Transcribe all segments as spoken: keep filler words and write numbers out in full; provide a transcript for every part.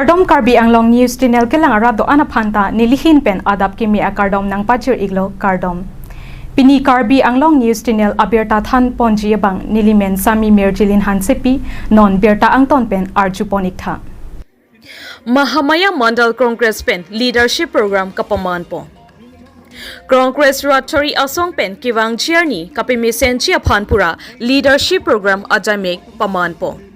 Kardom, Karbi Anglong News Channel kelang arat do-an aphan ta nelihin pen adap kimi akardom nangpajir iklo, kardom. Pini Karbi Anglong News Channel abirta than ponji abang nelimen Sami Mirjilin Hansepi, non birta angton pen arju pon iktha. Mahamaya Mandal Congress pen Leadership Program kapaman pon. Congress Ratchari Asong pen kevangji arni kapemesenji aphan pura Leadership Program ajaimek paman pon.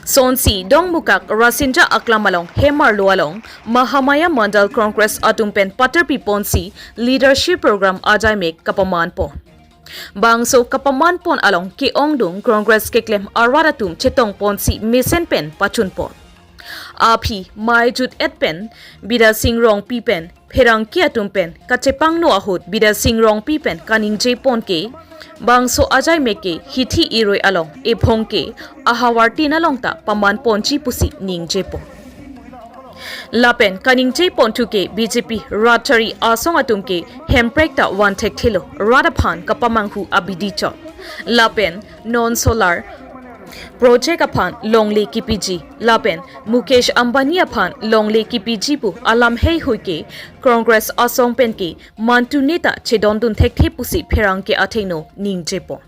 Sonsi Dongmukak Rasinja Aklam along hem arlo along Mahamaya Mandal Congress atum pen paterpi ponsi Leadership Program ajaimek kapaman pon. Bangso kapaman pon along ke-ongdung Congress keklem arat atum chetong ponsi mesen pen pachun pon. Aphi mei jut et pen Bidya Sing Rongpi pen pherangke atum pen kachepangno ahut Bidya Sing Rongpi pen kaningje pon ke bangso ajaimek ke hithi irui along ephong ke ahavar tin along ta paman ponji pusi ningje pon. Lapen kaningje ponthu ke B J P Ratchari Asong atum ke hemprek ta van thekthelo, rat aphan kapamanghu abidi chot. Lapen non solar project aphan longle kipiji, lapen Mukesh Ambani aphan longle kipiji pu alam heihui ke Congress Asong pen ke mantu neta chedondun thekthe pusi pherangke athengno ningje pon.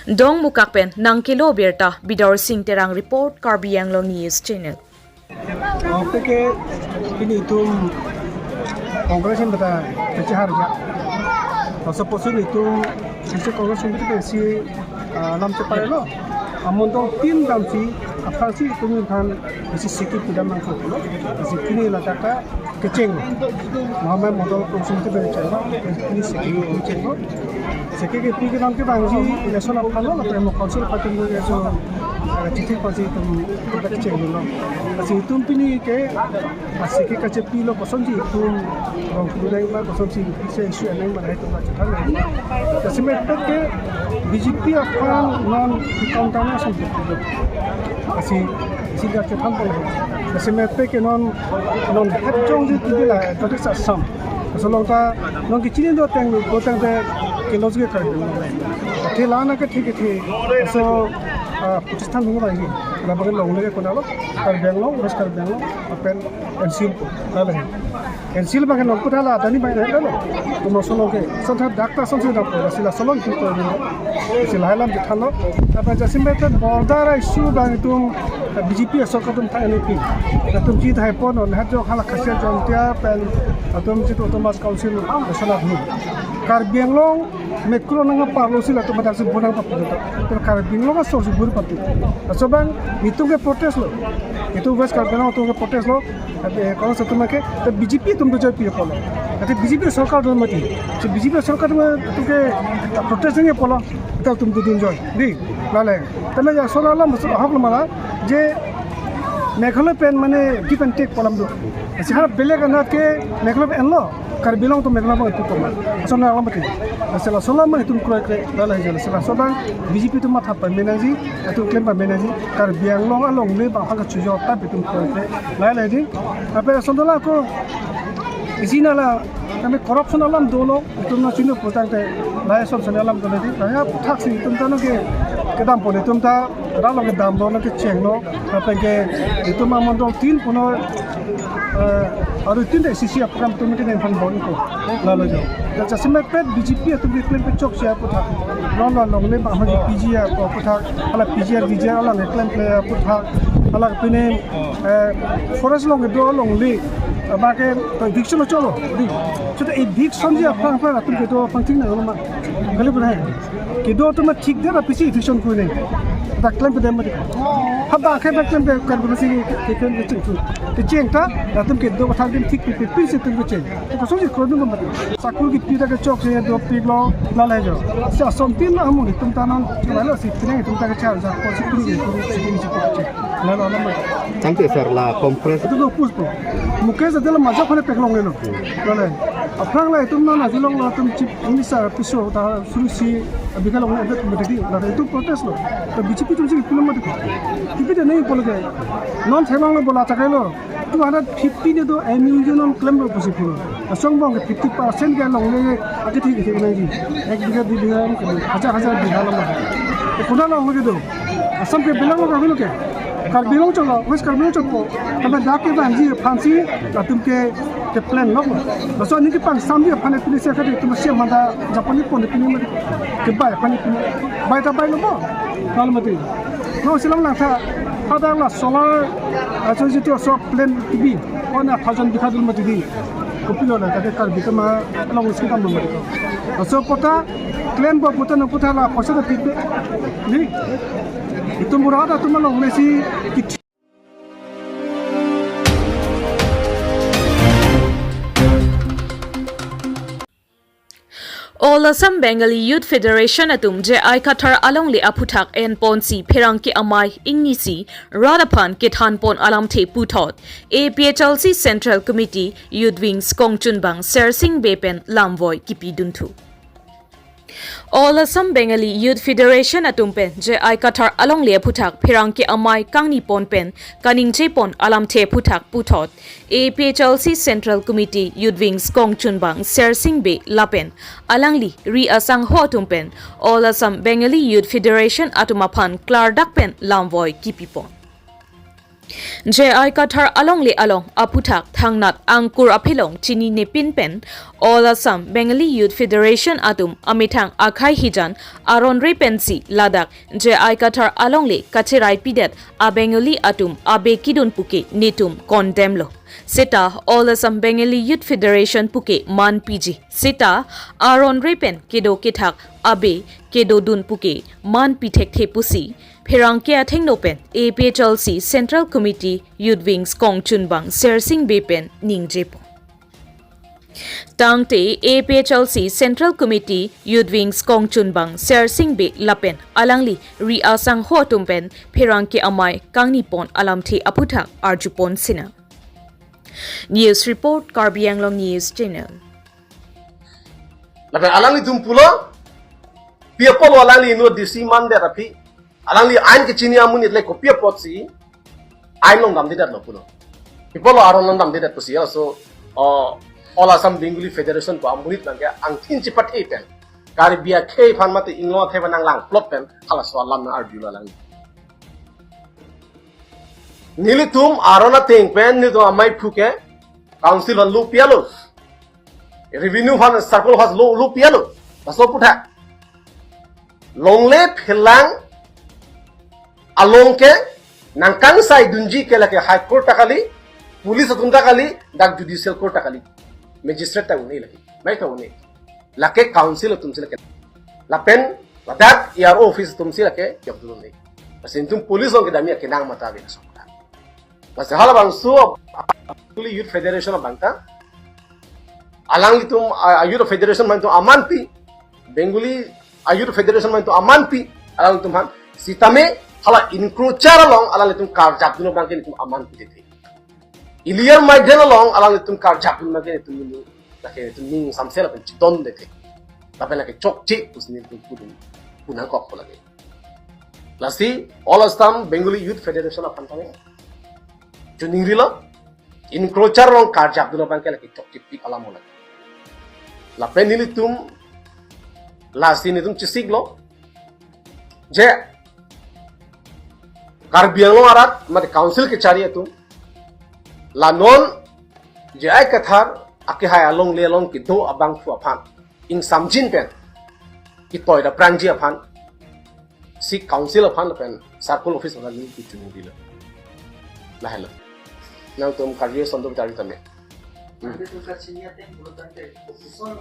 Dongmukak pen nangkelo birta Bidor Sing Terang report, Karbi Anglong News Channel. Oke ke, pini itum Congress in bata kecehar ya. Masa posin itum sisi Congress in bata si, ah, nam cepai lo. Amun dong tin dam si, aphrang si itum than isi siki pidam nangkok lo. Isi pini la kata kecheng. Mahamaya Mandal Congress in bata kecheng lo. Pini siki kecheng lo. Siki kepi kedam kevangji election aphan lo, lapen mo council party lo election, ah, chithi pasi itum kita kecheng lo. Lasi itum pini ke, ah, siki kachepilo kosonsi itum rong kudai ma kosonsi isi issue aneng ma lahai itum kachethan. Lasi mepet ke B J P aphan non counter na sampai. Lasi isi kachethan pon. Lasi mepet ke non, non hep jongsi tibila tadi sa sam. Laso along ta non kechini do teng, do teng te kelos ke Karbi Anglong. Athe la na kethe kethe. Laso, ah, pachisthan hung lagi. Labang longle ke konat lo, Karbi Anglong, West Karbi Anglong, lapen N C L ko. Lale. N C L abang ke nong kuthala tani abang ke lo. Tum laso along ke. Son tha dak ta son si dak ko. Lasi laso along ke ko. Lasi lahai alam chethan lo. Apa jasim betul border issue abang itum B J P asorkar atum tha N P. Atum chithai pon non hajok hala Khasi Jaintia pen atum chit Autonomous Council, ah, sana dulu. Karbi Anglong mekro nangparlo si latum adak si bonang papi. Pero Karbi Anglong asor si buri papi. Laso abang itum ke protest lo. Itum West Karbi Anglong atum ke protest lo. Ate Congress atum ke, te B J P atum do joy pi polo. Ate B J P sorkar do mati. So B J P sorkar atum ke protest nge polo. Te atum do dunjoy. Di, lale. Te laso alam ahok lo mala je Meghalaya pen mane give and take pu alam do. Si har belek anat ke Meghalaya pen lo. Karbi Anglong atum Meghalaya abang itum poma. Laso alam mati. Lasi laso alam itum kroikre, lale je. Lasi laso abang B J P atum matha pamenangji, atum klem pamenangji. Karbi Anglong alongle abang hak chujor ta itum kroikre, lale je. Apa laso alam ko isi nala kami corruption alam dolo, itum na chino putang te, lahai ason ason alam dolo di, lahai aphuthak si itum ta no ke, kedam pon itum ta, ralo kedam lo no kecheng lo, lapen ke itum amon dong tin puno, eh, aru tin de sisi apram itum ke neng phan bon ko, lalo jo. Dan jasim mepet B J P atum ke klem pechok si aphuthak, non non longle abang hagi P G R ko aphuthak, hala P G R, V G R alang ke klem kle aphuthak, hala pine, eh, forest along kedo alongle, abang ke eviction lo cholo, di. Chuta eviction ji aphrang aphrang atum kedo aphrang thik nang lo ma. Kali pura hai. Kedo atum thik de ra pisi eviction ko ne. Dak klem pe dem ma di. Haba khe dak klem pe kar pura si ke ke ke ching tu. Kecheng ta, atum kedo athak din thik pi pi si atum kecheng. Ko so ji kro dun ma di. Sakur kipi ta kechok si dopik lo, lale jo. Si ason tin lo amu itum ta non, lalo si pinang itum ta kechar ja, ko si pinang itum si pinang si kecheng. Lalo lama. Tangte sir la Congress. Itu do pus po. Mukesh adalah majak pada peklong lelo. Lale. Aphrang la itum na na jilong la itum chief minister piso ta suru si abika long na itum berdiri. La itum protest lo. Ta B J P atum si pinang mati. Tapi dia nahi polo ke. Non themang lo bola chakai lo. Two hundred fifty ne do M U G non klem lo pusi pulo. Asong bong ke fifty percent ke longle ake thik thik nangji. Ek bigha, dui bigha, hajar hajar bigha lo. Kuna longle do. Assam ke bilang lo ka ke. Karbi Anglong cholo, West Karbi Anglong cholo. Kami dak ke banji aphansi latum ke, ke plan lo. Laso aning kepangsamji aphan epini se kade tum siam manda Japan ni pon epini mari. Kebai aphan epini. Bai ta bai lo bo. Kalau mati. No silam langtha. Ada la solar, aso jitu so plan tibi. Kona thousand bikha dul mati di. Kopilo la kade Karbi kama along si kam mati. Laso pota plan bo pota no pota la poisa ta pipe. Ni. Itum murada tum along lesi kit- All Assam Bengali Youth Federation atum J I Kathar alongle aphuthak enponsi pherangke amei ingnisi rat aphan kethanpon alamthe puthot A P H L C Central Committee Youth Wings kongchunbang Sersing Bey pen lamvoi kipidunthu. All Assam Bengali Youth Federation atum pen J I Kathar alongle aphuthak pherangke amei kangnipon pen kaningjepon alamthe aphuthak puthot A P H L C Central Committee Youth Wings kongchunbang Sersing Bey lapen alangli ri asangho atum pen All Assam Bengali Youth Federation atum aphan klardak pen lamvoi kipipon. J I Kathar alongle along aphuthak thangnat angkur aphelong chininepin pen All Assam Bengali Youth Federation atum amethang akhei hijan aron re pensi ladak J I Kathar alongle kacherai pidet a Bengali atum abe kidun puke netum condemn lo. Seta All Assam Bengali Youth Federation puke manpiji. Seta aron re pen kedo kethak abe kedodun puke manpi thekthe pusi pherangke athengno pen A P H L C Central Committee Youth Wings kongchunbang Sersing Bey pen ningjepon. Tangte A P H L C Central Committee Youth Wings kongchunbang Sersing Bey lapen alangli ri asangho atum pen pherangke amei kangnipon alamthe aphuthak arjupon sinang. News report, Karbi Anglong News Channel. Lapen alanglitum pulo, pi apotlo alangli inut D C mandet aphi, alangli ain kechini amonit le kopi apotsi ain along damdedet lo pulo. Pi apotlo aron along damdedet pusi, ya, so, uh, All Assam Bengali Federation pu amonit abangke angthin chipathe pen Karbi akhei aphan mate Inglong akhei aphan nanglangplot pen halaso alam nang-arjulo alangli. Nelitum aron ateng pen nelitum amei aphu ke council aphan lo pialo. Revenue aphan circle aphan lo, lo pialo. Laso aphuthak longle phelang along ke nangkangsaidunji ke lake High Court ta kali, police atum ta kali, dak Judicial Court ta kali, magistrate ta un-e lake, mai ta un-e. Lake council atumsi lake. Lapen ladak E R O office atumsi lake jokdun un-e. Lasi nelitum police along kedamji akenang mate ave laso. Lasi halabangso Bengali Youth Federation abang ta, alanglitum, a, a Youth Federation atum amanpi, Bengali a Youth Federation atum amanpi, alanglitum aphan sitame hala encroacher along alanglitum karjapdun abangke nelitum amanpi dethe. Illegal migrant along alanglitum karjapdun abangke nelitum neli, lake nelitum ning samsel lapen chidon dethe. Lapen lake chokche pusi nelitum pudun, punangkok pu lake. Lasi All Assam Bengali Youth Federation aphan tame choningrilo, encroacher along karjapdun abangke lake chokchepik alam lo lake. Lapen nelitum, lasi nelitum chesiklo je Karbi Anglong arat mate council kechari atum, la non J I Kathar akehai alongle along kedo abangphu aphan ingsamjin pen ketoi daprangji aphan si council aphan lapen circle office aphan nelitum choningrilo. Lahelo. Nangtum karju sondok dari tame. Hmm. Ante tu kachini ateng pulo tangte kopuson,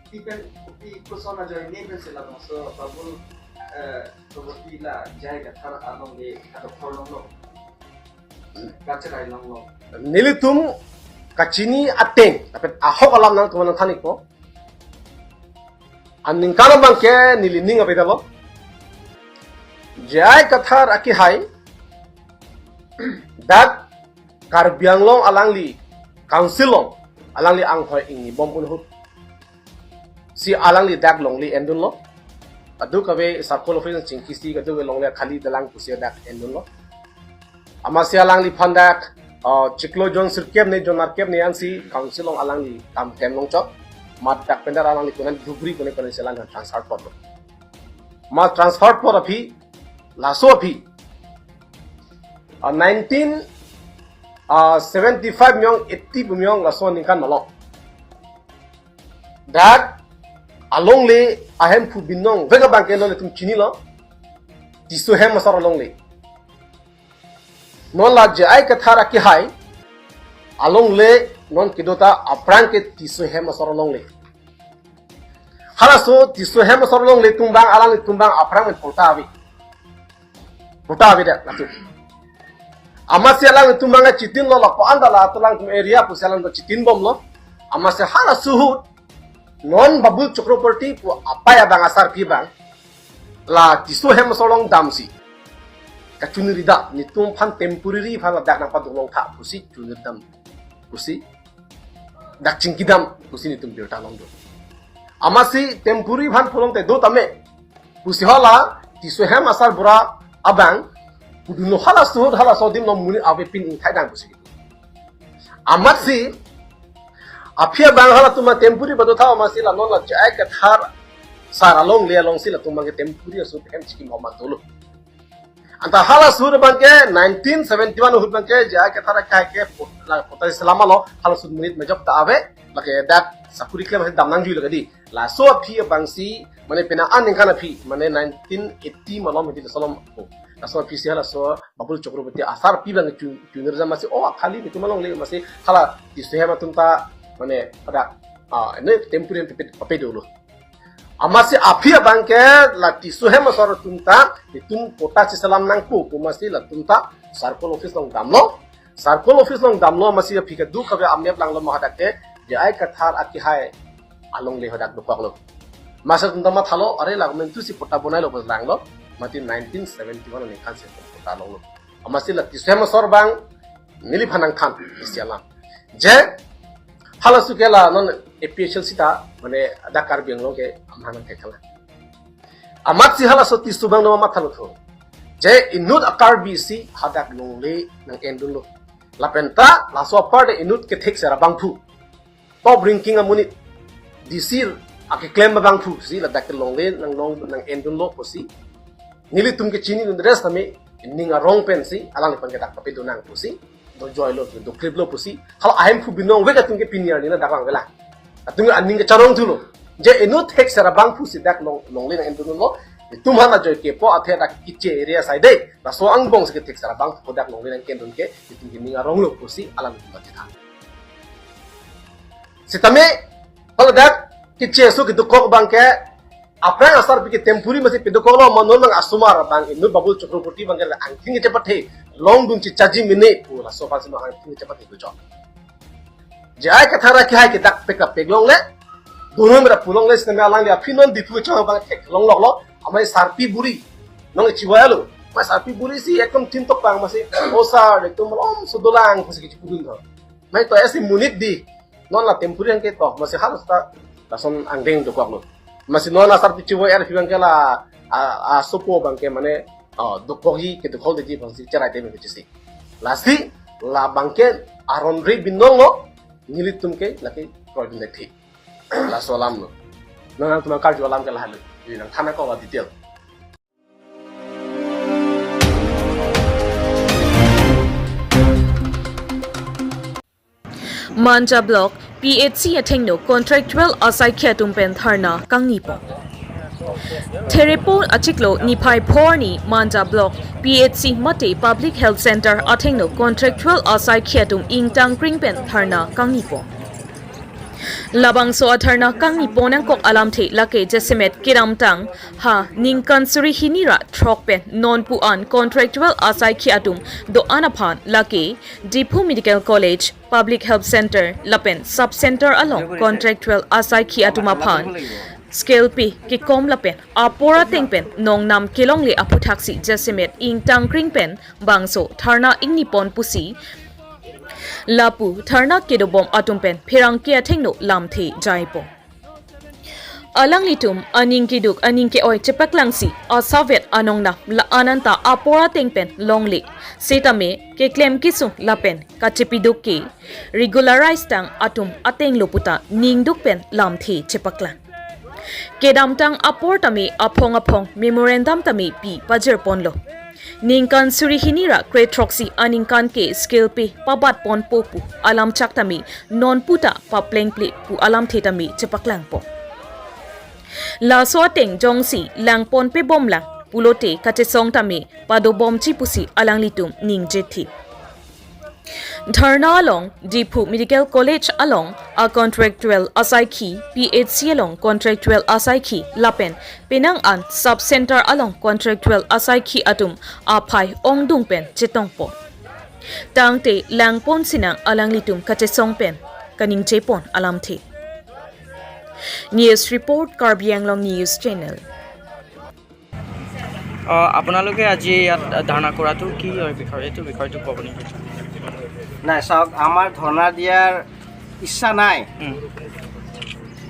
pi pen, kopi koson ajoine pensi labangso Babul, eh, Babul pi la J I Kathar alongle kadokor along lo. Hmm. Kacherai along lo. Nelitum kachini ateng, lapen ahok alam nangtum aphan nangthan-ikpo. Aningkan abangke neli ning avedetlo. J I Kathar akehai dak Karbi Anglong alangli council along alangli anghoi ingnibom ahut si alangli dak longle endunlo. Kadokave circle office chingkisi kadokave longle khali dolang pusi dak endunlo. Amatsi alangliphan dak, uh, chiklo jon sirkep ne jon nerkep ne ansi council along alangli kam klem longchot. Amat dak pen dak alangli konat Dhubri konat konat si alang transfer plot lo. Amat transfer plot aphi, laso aphi Ah, nineteen, ah, seventy-five miyong, eighty pu miyong laso aningkan malom. Dak alongle ahemphu binong vek abang ke non itum chinilo. Tisso hem asar alongle. Non la J I Kathar akehai alongle non kedo ta aphrang ke Tisso hem asar alongle. Halaso Tisso hem asar alongle atum abang, alanglitum abang aphrang pen patta ave. Patta ave dak latum. Amatsi alanglitum abang chitinlo, lapu-an ta la alangtum area pusi alangtum chitinbomlo. Amatsi halaso ahut non Babul Chakraborty pu apei abang, asarpi abang, la Tisso hem asar along damsi kachoniri dak, netum aphan temporary aphan ladak nangpadolong tha pusi choniri dam pusi, dak chingki dam pusi netum birta longdun. Amatsi temporary aphan pulongte do tame pusi hala Tisso hem asar bura abang pudunlo, halaso ahut halaso adim along monit ave pin ingthai dang pusi. Amatsi aphi abang halatum temporary badu tha, amatsi la non la J I Kathar sar alongle alongsi latum abang ke temporary aso hem chikim homa dolo. Anta halaso ahut abang ke nineteen seventy-one ahut abang ke J I Kathar akehai ke pot-, la patta selamlo, halaso ahut monit majok ta ave, lake dak sakuri klem asi dam nangjui lake di. Laso aphi abangsi, mane penang aningkan aphi, mane nineteen eighty malom hedi laso alom. Oh, laso aphisi halaso Babul Chakraborty asarpi abang chu-, choniri dam amatsi, oh, akhali netum alongle amatsi hala Tisso hem atum ta, mane pada, ah, ne temporary ape, ape dolo. Amatsi aphi abang ke la Tisso hem asar atum ta netum patta chiselam nangpo pu amatsi latum ta circle office along damlo. Circle office along damlo, amatsi aphi keduk kave amep langlo ma hadak ke J I Kathar akehai alongle hadak dokoklo. Amatsi atum ta mathalo, are la mentu si patta bonailo pu langlo, mati nineteen seventy-one aningkan si patta longlo. Amatsi la Tisso hem asar abang neliphan nangthan isi alam. Je halaso ke la non A P H L C ta, mane dak Karbi Anglong ke amahang nangthek thala. Amatsi halaso Tisso abang no mathalo tho. Je inut a-Karbi si hadak longle nang-endunlo. Lapen ta laso apar de inut kethek sera abangphu, top ranking amonit, D C akeklem abangphu si ladak ke longle nang long nang-endunlo pusi nelitum ke chinidun, rest tame ning arong pensi alangli aphan ke dak papadonang pusi dojoilo, dokliplo pusi hala ahemphu binong vek atum ke pini arni ladak vangvelang. Atum aning kacharong thulo. Je inut thek sera abangphu si dak long, longle nang-endunlo. Itum aphan ajoike po athe dak Keche area side, laso angbong si kethek sera abangphu dak longle nang-endun ke itum ke ning aronglo pusi alangtum ta chethan. Sitame hala dak Keche aso kedokok abang ke aphrang asarpi ke temporary amatsi pedokoklo, ma non abang asomar abang inut Babul Chakraborty abang ke la angthing kechepathe, longdun chichaji mene pu laso aphansi ma angthing kechepathe do chok. J I Kathar akehai ke dak pek pek longle, dono mera pu longle, sitame alangli aphi non Diphu chong abang theklong loklo, amei sarpi buri nong chiwai alo, amei sarpi buri si ekdom thin tok abang amatsi, "O sir, ekdom malomso dolang," pusi kechipudun tho. Amei to esi monit di, non la temporary abang ke to, amatsi halaso ta lason angdeng dokoklo. Amatsi non asarpi chiwai-er aphi abang ke la, a, asopo abang ke mane, ah, dokokji, kedokhol deji abangsi cherai teme kechisi. Lasi la abang ke aron re binonglo, nelitum ke lake kroidun dethi. Laso alamlo. Nangtum karju alam ke lahelo. Ili nangthan ako la detail. Manja Block P H C athengno contractual asaikhi atum pen dharna kangnipon. Therepo achiklo niphai phongo arni Manja Block P H C mate Public Health Center athengno contractual asaikhi atum ingtang kring pen dharna kangnipon. Labangso adharna kangnipon nangkok alamthe lake jasemet kedamtang ha ningkan suri hini ra throk pen non pu-an contractual asaikhi atum do-an aphan lake Diphu Medical College, Public Health Center lapen Sub Center along contractual asaikhi atum aphan scale pi kekom lapen apor ateng pen nongnam kelongle aphuthaksi jasemet ingtang kring pen bangso dharna ingnipon pusi lapu dharna kedobom atum pen pherangke athengno lamthe jaipon. Alanglitum aning keduk aning ke-oi chepaklangsi asavet anongnam la-an anta apor ateng pen longle, setame keklem kesung lapen kachepiduk ke regularize tang atum atenglo puta ningduk pen lamthe chepaklang. Kedamtang apor tame aphong aphong memorandum tame pi pajirponlo. Ningkan suri hini ra kre throksi aningkan ke skill pe pabat ponpo pu alam chak tame non puta paplengple pu alamthe tame chepaklangpo. Laso ateng jongsi langponpe bomlang pulote kachesong tame padobomji pusi alanglitum ningjethe. Dharna along Diphu Medical College along a contractual asaikhi, P H C along contractual asaikhi lapen penang an sub center along contractual asaikhi atum aphai ongdung pen chetongpo. Tangte langpon sinang alanglitum kachesong pen kaningjepon alamthe. News report, Karbi Anglong News Channel. আহ, আপোনালোকে আজি ইয়াত ধৰ্ণা কৰাটো কি হয় বিষয়, এইটো বিষয়টো ক'ব নেকি? নাই, চাওক, আমাৰ ধৰ্ণা দিয়াৰ ইচ্ছা নাই। উম,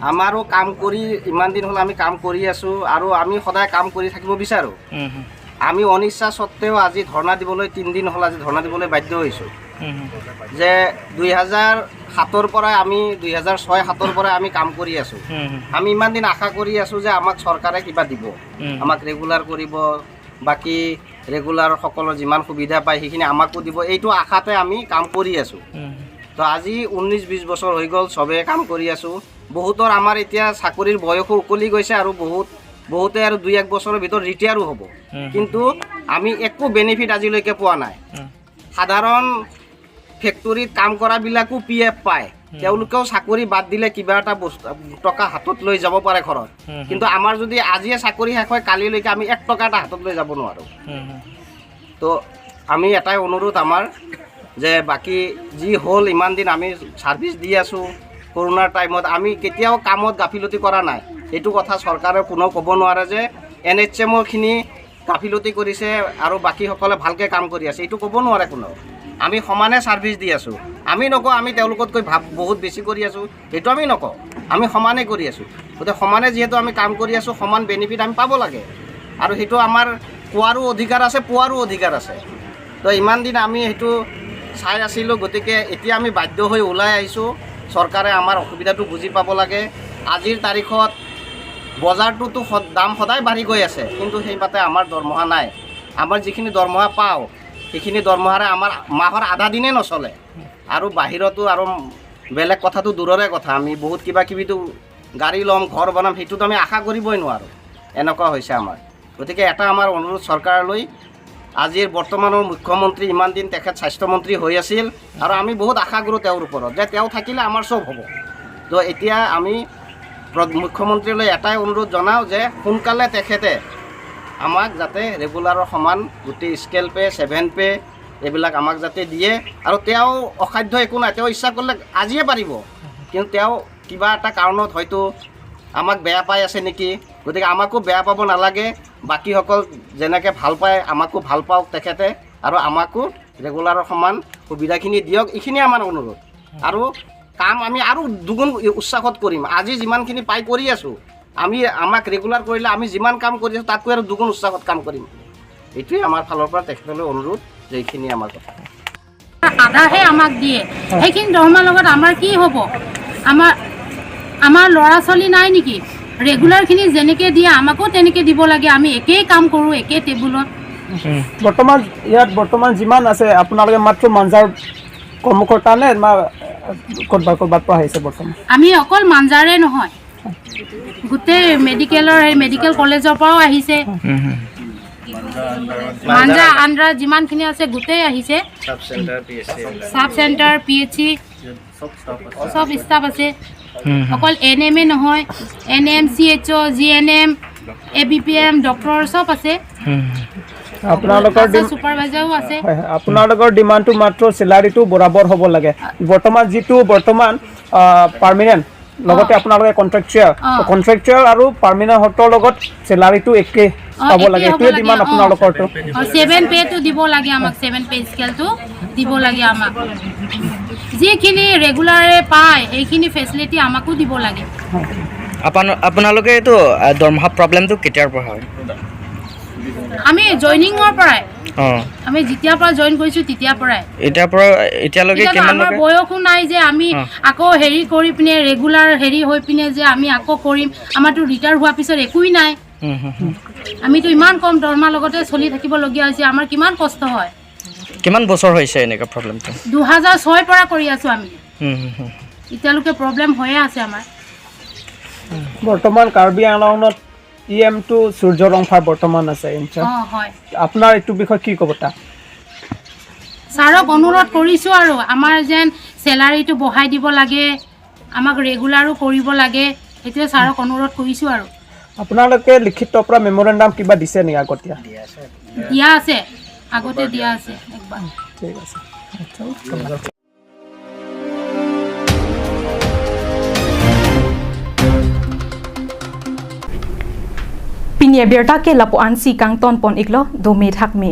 আমাৰো কাম কৰি, ইমান দিন হ'ল আমি কাম কৰি আছোঁ আৰু আমি সদায় কাম কৰি থাকিব বিচাৰোঁ। উম, হুম, আমি অনিচ্ছা সত্ত্বেও আজি ধৰ্ণা দিবলৈ, তিনিদিন হ'ল আজি ধৰ্ণা দিবলৈ বাধ্য হৈছোঁ। উম, হুম, যে দুই হাজাৰ সাতৰ পৰাই আমি, দুই হাজাৰ ছয় সাতৰ পৰাই আমি কাম কৰি আছোঁ। উম, হুম, আমি ইমান দিন আশা কৰি আছোঁ যে আমাক চৰকাৰে কিবা দিব, উম, আমাক ৰেগুলাৰ কৰিব, বাকী ৰেগুলাৰসকলৰ যিমান সুবিধা পায় সেইখিনি আমাকো দিব, এইটো আশাতে আমি কাম কৰি আছোঁ। উম, তো আজি ঊনৈছ বিছ বছৰ হৈ গ'ল, চবে কাম কৰি আছোঁ। বহুতৰ আমাৰ এতিয়া চাকৰিৰ বয়সো উকলি গৈছে আৰু বহুত, বহুতে আৰু দুই এক বছৰৰ ভিতৰত ৰিটায়াৰো হ'ব। উম, কিন্তু আমি একো বেনিফিট আজিলৈকে পোৱা নাই। উম, সাধাৰণ ফেক্টৰীত কাম কৰাবিলাকো পি এফ পায়, তেওঁলোকেও চাকৰি বাদ দিলে কিবা এটা বস্তু, টকা হাতত লৈ যাব পাৰে ঘৰত। হুম, হুম। কিন্তু আমাৰ যদি আজিয়ে চাকৰি শেষ হয়, কালিলৈকে আমি এক টকা এটা হাতত লৈ যাব নোৱাৰোঁ। উম, হুম, তো আমি এটাই অনুৰোধ আমাৰ যে বাকী যি হ'ল, ইমান দিন আমি ছাৰ্ভিচ দি আছোঁ, কৰোণাৰ টাইমত আমি কেতিয়াও কামত গাফিলতি কৰা নাই। এইটো কথা চৰকাৰে কোনেও ক'ব নোৱাৰে যে এন এইচ এমৰখিনি গাফিলতি কৰিছে আৰু বাকীসকলে ভালকৈ কাম কৰি আছে, এইটো ক'ব নোৱাৰে কোনেও। আমি সমানে ছাৰ্ভিচ দি আছোঁ। আমি নকওঁ আমি তেওঁলোকতকৈ ভাব বহুত বেছি কৰি আছোঁ, সেইটো আমি নকওঁ। আমি সমানে কৰি আছোঁ। গতিকে সমানে যিহেতু আমি কাম কৰি আছোঁ, সমান বেনিফিট আমি পাব লাগে। আৰু সেইটো আমাৰ কোৱাৰো অধিকাৰ আছে, পোৱাৰো অধিকাৰ আছে। তো ইমান দিন আমি সেইটো চাই আছিলোঁ, গতিকে এতিয়া আমি বাধ্য হৈ ওলাই আহিছোঁ। চৰকাৰে আমাৰ অসুবিধাটো বুজি পাব লাগে। আজিৰ তাৰিখত বজাৰটোতো সদ- দাম সদায় বাঢ়ি গৈ আছে, কিন্তু সেইমতে আমাৰ দৰমহা নাই। আমাৰ যিখিনি দৰমহা পাওঁ, সেইখিনি দৰমহাৰে আমাৰ মাহৰ আধা দিনে নচলে। আৰু বাহিৰতো আৰু বেলেগ কথাটো দূৰৰে কথা, আমি বহুত কিবা কিবিতো গাড়ী ল'ম, ঘৰ বনাম, সেইটোতো আমি আশা কৰিবই নোৱাৰোঁ। এনেকুৱা হৈছে আমাৰ। গতিকে এটা আমাৰ অনুৰোধ চৰকাৰলৈ, আজিৰ বৰ্তমানৰ মুখ্যমন্ত্ৰী, ইমান দিন তেখেত স্বাস্থ্যমন্ত্ৰী হৈ আছিল আৰু আমি বহুত আশা কৰোঁ তেওঁৰ ওপৰত যে তেওঁ থাকিলে আমাৰ চব হ'ব। তো এতিয়া আমি প্ৰ- মুখ্যমন্ত্ৰীলৈ এটাই অনুৰোধ জনাওঁ যে সোনকালে তেখেতে আমাক যাতে ৰেগুলাৰৰ সমান গোটেই স্কেল পে, ছেভেন পে, এইবিলাক আমাক যাতে দিয়ে। আৰু তেওঁ অসাধ্য একো নাই, তেওঁ ইচ্ছা কৰিলে আজিয়ে পাৰিব, কিন্তু তেওঁ কিবা এটা কাৰণত হয়তো আমাক বেয়া পাই আছে নেকি। গতিকে আমাকো বেয়া পাব নালাগে, বাকীসকল যেনেকে ভাল পায় আমাকো ভাল পাওক তেখেতে, আৰু আমাকো ৰেগুলাৰৰ সমান সুবিধাখিনি দিয়ক, এইখিনিয়ে আমাৰ অনুৰোধ। আৰু কাম আমি আৰু দুগুণ উৎসাহত কৰিম। আজি যিমানখিনি পাই কৰি আছোঁ, আমি, আমাক ৰেগুলাৰ কৰিলে আমি যিমান কাম কৰি আছোঁ তাতকৈ আৰু দুগুণ উৎসাহত কাম কৰিম। এইটোৱে আমাৰ ফালৰ পৰা তেখেতলৈ অনুৰোধ যে এইখিনিয়ে আমাৰ কথা। আধাহে আমাক দিয়ে, সেইখিনি দৰমহাৰ লগত আমাৰ কি হ'ব? আমাৰ, আমাৰ ল'ৰা ছোৱালী নাই নেকি? ৰেগুলাৰখিনি যেনেকে দিয়ে আমাকো তেনেকে দিব লাগে। আমি একেই কাম কৰোঁ, একে টেবুলত। বৰ্তমান ইয়াত বৰ্তমান যিমান আছে আপোনালোকে মাত্ৰ মাঞ্জাৰ কৰ্মকৰ্তা নে, মা- ক'ৰবাত ক'ৰবাত পৰা আহিছে বৰ্তমান? আমি অকল মাঞ্জাৰে নহয়, গোটেই মেডিকেলৰ, এই মেডিকেল কলেজৰ পৰাও আহিছে। উম, হুম। মাঞ্জা আণ্ডাৰ যিমানখিনি আছে গোটেই আহিছে। Sub centre, P H C, চব ষ্টাফ আছে। উম, হুম। অকল এন এম এ নহয়, N M, C H O', G N M, A B P M, doctor চব আছে। উম, হুম। আপোনালোকৰ ডিম- চুপাৰভাইজাৰো আছে। হয়, হয়। আপোনালোকৰ ডিমাণ্ডটো মাত্ৰ চেলাৰীটো বৰাবৰ হ'ব লাগে। বৰ্তমান যিটো বৰ্তমান পাৰ্মানেণ্ট, লগতে অ। আপোনালোকে কণ্ট্ৰেকচুৱেল, অ। কণ্ট্ৰেকচুৱেল আৰু পাৰ্মানেণ্ট হতৰ লগত চেলাৰীটো একে অ, পাব একে লাগে, হ'ব এইটোৱে লাগে, ডিমাণ্ড অ। আপোনালোকৰতো। অ, ছেভেন পেটো দিব লাগে আমাক, ছেভেন পে স্কেলটো দিব লাগে আমাক। যিখিনি ৰেগুলাৰে পায় সেইখিনি ফেচিলিটি আমাকো দিব লাগে। আপন- আপোনালোকে এইটো আহ, দৰমহা প্ৰব্লেমটো কেতিয়াৰ পৰা হয়? আমি জইনিঙৰ পৰাই, অ', আমি যেতিয়াৰ পৰা জইন কৰিছোঁ তেতিয়াৰ পৰাই। এতিয়াৰ পৰা এতিয়ালৈকে এতিয়াতো আমাৰ কিমানলৈকে? বয়সো নাই যে আমি অ। আকৌ হেৰি কৰি পিনে, ৰেগুলাৰ হেৰি হৈ পিনে যে আমি আকৌ কৰিম। আমাৰতো ৰিটায়াৰ হোৱাৰ পিছত একোৱেই নাই। হুম, হুম, হুম। আমিতো ইমান কম দৰমহাৰ লগতে চলি থাকিবলগীয়া হৈছে, আমাৰ কিমান কষ্ট হয়। কিমান বছৰ হৈছে এনেকুৱা প্ৰব্লেমটো? দুহেজাৰ ছয়ৰ পৰা কৰি আছো আমি, হুম, হুম, হুম। এতিয়ালৈকে প্ৰব্লেম হৈয়ে আছে আমাৰ। বৰ্তমান কাৰ্বি আংলঙত ই এমটো সূৰ্য ৰংফা বৰ্তমান আছে ইনচাৰ্জ। অ, হয়। আপোনাৰ এইটো বিষয়ে কি ক'ব তাক? ছাৰক অনুৰোধ কৰিছো আৰু আমাৰ যেন চেলাৰীটো বঢ়াই দিব লাগে, আমাক ৰেগুলাৰো কৰিব লাগে, সেইটোৱে ছাৰক অনুৰোধ কৰিছো আৰু। আপোনালোকে লিখিত পৰা মেমৰেণ্ডাম কিবা দিছে নেকি আগতীয়া? দিয়া আছে, আগতে দিয়া আছে একবাৰ। ঠিক আছে। Pini abirta ke lapu-ansi kangton pon iklo, dome thakme.